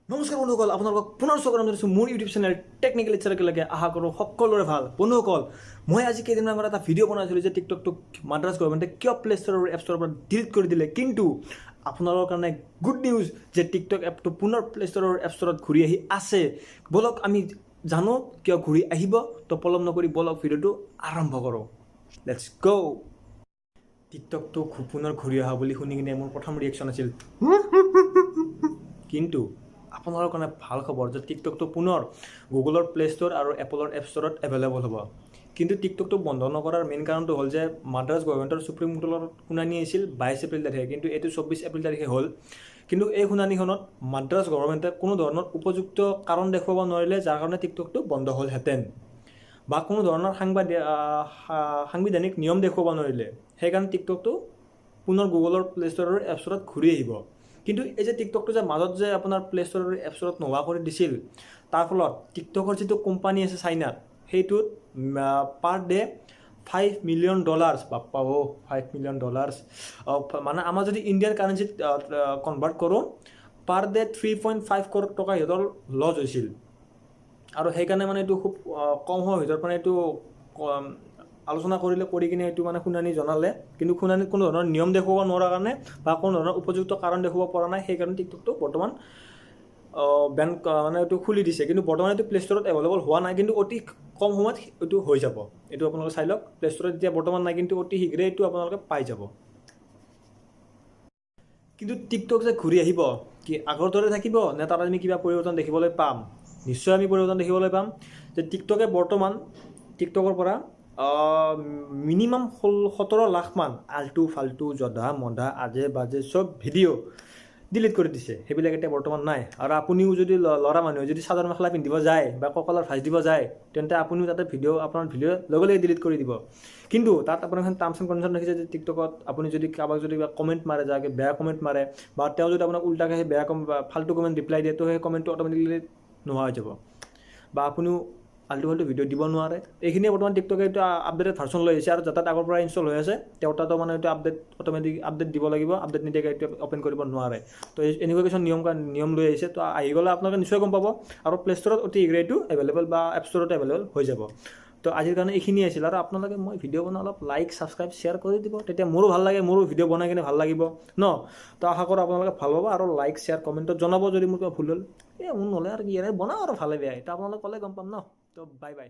নমস্কাৰ বন্ধুসকল, আপোনালোকক পুনৰ স্বাগতম জনাইছোঁ মোৰ ইউটিউব চেনেল টেকনিকেল ইচ্ছালৈকে। আশা কৰোঁ সকলোৰে ভাল। বন্ধুসকল, মই আজি কেইদিনমান আগত এটা ভিডিঅ' বনাইছিলোঁ যে টিকটকটোক মাদ্ৰাছ গভৰ্ণমেণ্টে কিয় প্লে ষ্ট'ৰ আৰু এপ ষ্ট'ৰৰ পৰা ডিলিট কৰি দিলে। কিন্তু আপোনালোকৰ কাৰণে গুড নিউজ যে টিকটক এপটো পুনৰ প্লে ষ্ট'ৰ আৰু এপ ষ্ট'ৰত ঘূৰি আহি আছে। ব'লক, আমি জানো কিয় ঘূৰি আহিব। তো পলম নকৰি ব'লক, ভিডিঅ'টো আৰম্ভ কৰোঁ। Let's go. টিকটকটো পুনৰ ঘূৰি অহা বুলি শুনি কিনে মোৰ প্ৰথম ৰিয়েকশ্যন আছিল। কিন্তু আপোনালোকৰ কাৰণে ভাল খবৰ যে টিকটকটো পুনৰ গুগলৰ প্লে ষ্ট'ৰ আৰু এপলৰ এপ ষ্ট'ৰত এভেইলেবল হ'ব। কিন্তু টিকটকটো বন্ধ নকৰাৰ মেইন কাৰণটো হ'ল যে মাদ্ৰাছ গভৰ্ণমেণ্টৰ চুপ্ৰিম কোৰ্টৰ শুনানি আহিছিল 22 এপ্ৰিল তাৰিখে, কিন্তু এইটো 24 এপ্ৰিল তাৰিখে হ'ল। কিন্তু এই শুনানিখনত মাদ্ৰাছ গভৰ্ণমেণ্টে কোনো ধৰণৰ উপযুক্ত কাৰণ দেখুৱাব নোৱাৰিলে, যাৰ কাৰণে টিকটকটো বন্ধ হ'লহেঁতেন বা কোনো ধৰণৰ সাংবিধানিক নিয়ম দেখুৱাব নোৱাৰিলে। সেইকাৰণে টিকটকটো পুনৰ গুগলৰ প্লে ষ্ট'ৰ আৰু এপ ষ্ট'ৰত ঘূৰি আহিব। কিন্তু এই যে টিকটকটো যে মাজত যে আপোনাৰ প্লে ষ্ট'ৰ আৰু এপ ষ্ট'ৰত নোহোৱা কৰি দিছিল, তাৰ ফলত টিকটকৰ যিটো কোম্পানী আছে চাইনাত, সেইটোত পাৰ ডে $5 মিলিয়ন, বাপ্পা অ', $5 মিলিয়ন মানে আমাৰ যদি ইণ্ডিয়ান কাৰেঞ্চিত কনভাৰ্ট কৰোঁ, পাৰ ডে 3.5 ক্ৰ'ৰ টকা সিহঁতৰ লছ হৈছিল। আৰু সেইকাৰণে মানে এইটো খুব কম সময়ৰ ভিতৰত মানে এইটো আলোচনা কৰিলে, কৰি কিনে এইটো মানে শুনানি জনালে। কিন্তু শুনানিত কোনো ধৰণৰ নিয়ম দেখুৱাব নোৱাৰাৰ কাৰণে বা কোনো ধৰণৰ উপযুক্ত কাৰণ দেখুৱাব পৰা নাই, সেইকাৰণে টিকটকটো বৰ্তমান বেন মানে এইটো খুলি দিছে। কিন্তু বৰ্তমান এইটো প্লে ষ্ট'ৰত এভেইলেবল হোৱা নাই, কিন্তু অতি কম সময়ত এইটো হৈ যাব। এইটো আপোনালোকে চাই লওক, প্লে ষ্ট'ৰত এতিয়া বৰ্তমান নাই, কিন্তু অতি শীঘ্ৰেই এইটো আপোনালোকে পাই যাব। কিন্তু টিকটক যে ঘূৰি আহিব, কি আগৰ দৰে থাকিব নে তাত আমি কিবা পৰিৱৰ্তন দেখিবলৈ পাম? নিশ্চয় আমি পৰিৱৰ্তন দেখিবলৈ পাম যে টিকটকে বৰ্তমান টিকটকৰ পৰা মিনিমাম 16, 17 লাখমান আল্টু ফাল্টু, জধা মধা, আজে বাজে চব ভিডিঅ' ডিলিট কৰি দিছে। সেইবিলাক এতিয়া বৰ্তমান নাই। আৰু আপুনিও যদি ল'ৰা মানুহে যদি চাদৰ মেখেলা পিন্ধিব যায় বা কঁকালৰ ভাঁজ দিব যায়, তেন্তে আপুনিও তাতে ভিডিঅ' আপোনাৰ ভিডিঅ' লগে লগে ডিলিট কৰি দিব। কিন্তু তাত আপোনাৰ এখন টাৰ্মছ এণ্ড কণ্ডিশ্যন ৰাখিছে যে টিকটকত আপুনি যদি কাৰোবাক যদি কিবা কমেণ্ট মাৰে, যাকে বেয়া কমেণ্ট মাৰে বা তেওঁ যদি আপোনাক উল্টাকৈ সেই বেয়া কম ফাল্টু কমেণ্ট ৰিপ্লাই দিয়ে, তো সেই কমেণ্টটো অট'মেটিকেলি নোহোৱা হৈ যাব বা আপুনিও আল্টু ফাল্টু ভিডিঅ' দিব নোৱাৰে। এইখিনিয়ে বৰ্তমান টিকটকে এইটো আপডেটেড ভাৰ্চন লৈ আহিছে। আৰু যাৰ তাত আগৰ পৰা ইনষ্টল হৈ আছে, তেওঁৰ তাতো মানে এইটো আপডেট অট'মেটিক আপডেট দিব লাগিব। আপডেট নিদিয়াকৈ এইটো অ'পেন কৰিব নোৱাৰে। তো এনেকুৱা কিছুমান নিয়ম লৈ আহিছে। তো আহি গ'লে আপোনালোকে নিশ্চয় গম পাব আৰু প্লে ষ্ট'ৰত অতি শীঘ্ৰে এইটো এভেইলেবল বা এপ ষ্ট'ৰত এভেইলেবল হৈ যাব। তো আজিৰ কাৰণে এইখিনিয়ে আছিল। আৰু আপোনালোকে মই ভিডিঅ' বনাই অলপ লাইক, ছাবস্ক্ৰাইব, শ্বেয়াৰ কৰি দিব, তেতিয়া মোৰো ভাল লাগে, মোৰো ভিডিঅ' বনাই কিনে ভাল লাগিব ন। তো আশা কৰোঁ আপোনালোকে ভাল পাব আৰু লাইক, শ্বেয়াৰ, কমেণ্টত জনাব যদি মোৰ কিবা ভুল হ'ল। এই মোৰ নহ'লে আৰু কি, বনাওঁ আৰু ভালে বেয়াই, তো আপোনালোকে ক'লে গম পাম ন। তো বাই বাই।